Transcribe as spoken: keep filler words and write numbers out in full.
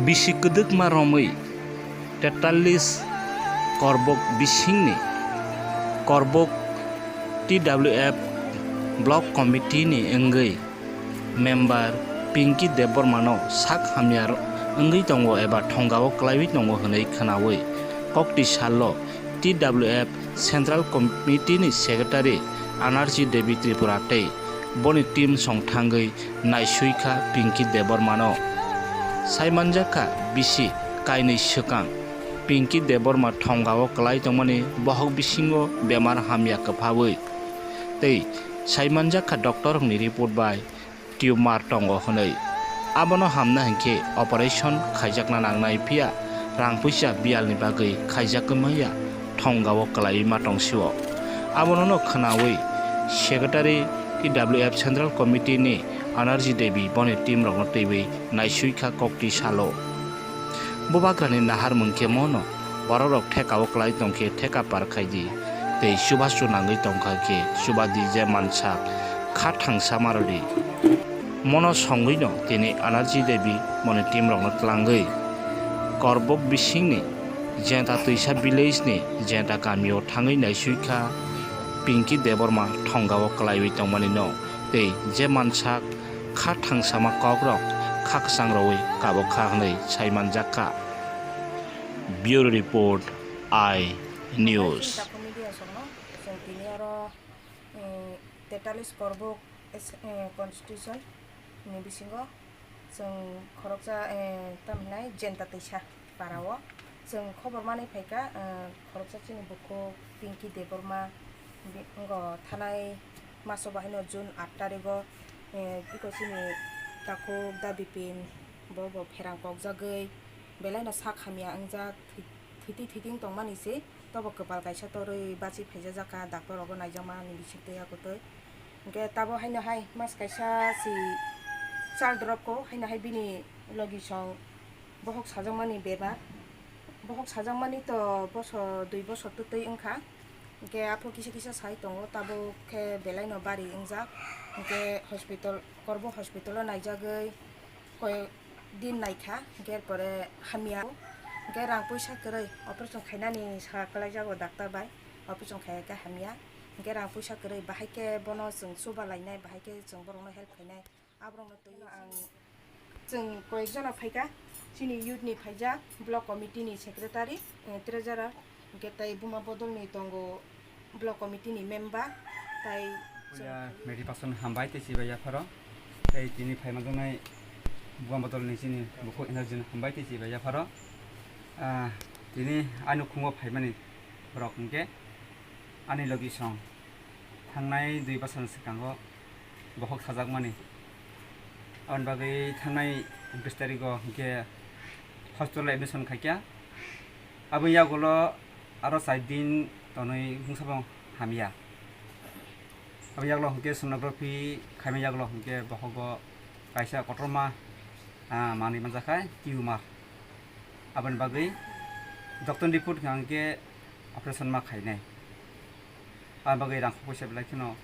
Bisi kwdwkma romwi tetallis korbok bisingni korbok T W F Block Committee ni wngwi member Pinky Debbarma no sak hamya wngwi tongo eba thongao kwlaiwi tongo hwnwi khwnawi kokti salo T W F Central Committee ni Secretary Anergy Devi Tripura tei boni team song thangwi naisui kha Pinky Debbarma no. Sai manjak kha bisi kainwi swkang Pinky Debbarma thongao kwlai tongmani bohok bisingo bemar hamya kwphawi tei sai manjak kha doctor rokni report bai tumor tongo hwnwi. Abono hamna hinkhe operation khaijakna nangnai, phiya rang puisa biyalni bagwi khaijak manya thongao kwlaiwi ma tongsio. Abono no khwnawi Secretary T W F Central Committee ni Anergy Devi boni team rokno twiwi naisui kha kokti salo. Bubagrani naharmung khe mono borok rok theka o kwlai tongkhe theka par khai di tei chubachu nangwi tongkha khe chuba di je mansa kha thangsa ma rw di. Mono songwi no tini Anergy Devi boni team rokno tlangwi Korbok bisingni Jenta Twisa village ni Jenta kamio thangwi naisui kha Pinky Debbarma thongao kwlaiwi tongmani no tei je mansa kha thangsama kokrok kha kwchang rwui kabok kha hwnwi sai manjak kha. Bureau Report, I News. Media songno chwng tini oro, eh, tetallis korbok es-, eh, constitution ni bisingo chwng khoroksa, eh, tamhinai Jenta Twisa para o chwng khobor manwi phaikha, eh, khoroksa chini bukhuk Pinky Debbarma bi-, wngkha thanai maso bahaino June aat tarigo, eh, bikha chini takhuk Da Bipin bo bo pherang kokjagwi belaino sak hamya wngjak, thwi-, thwitwi thwitwi wng tongmani se. Tobo kwpal kaisa torwi bachi phaijajak kha, doctor rogo naijakmani bisingtwi yakutwi. Hinkhe tabo haino hai mas kaisa si chal drop ko, haino hai bini logi song bohok sajakmani bemar. Bohok sajakmani to bosor, dui bosor twtwi wngkha. Hinkhe aphuru kisa kisa sai tongo, tabuk khe belaino bari wngjak. Hinkhe hospital, Korbo hospital o naijagwi koi din naikha, hinkhe er pore hamya. Hinkhe rang puisa kwrwi operation khainani sa kwlaijago doctor bai, operation khaikhe hamya. Hinkhe rang puisa kwrwi, bahai khe bono chwng chuba lainai, bahai khe chwng borokno help khainai, aborokno twiwi ang chwng koyek jona phaikha, chini youth ni phaijak, block committee ni secretary, eh, treasurer, hinkhe tei buma bodol ni tongo block committee ni member, tai Puila methi person hambai tei chibai yapharo. Tei tini phaimanjaknai buam bodol ni chini bukhuk energy no hambai tei chibai yapharo. Ah, tini ani khungo phaimani borok hinkhe ani logi song thangnai dui bosor ni swkango bohok sajakmani. Aboni bagwi thangnai bis tarigo hinkhe hospital admission khaikha. Aboni yagulo aro char din tonwi mungsa bo hamya. Aboni yagulo hinkhe sonography khaima yagulo hinkhe bohogo kaisa kotorma, ah, manwi manjakha tumor. Aboni bagwi doctor ni report hinkhe operation ma khainai. Aboni bagwi rang puisa belai kheno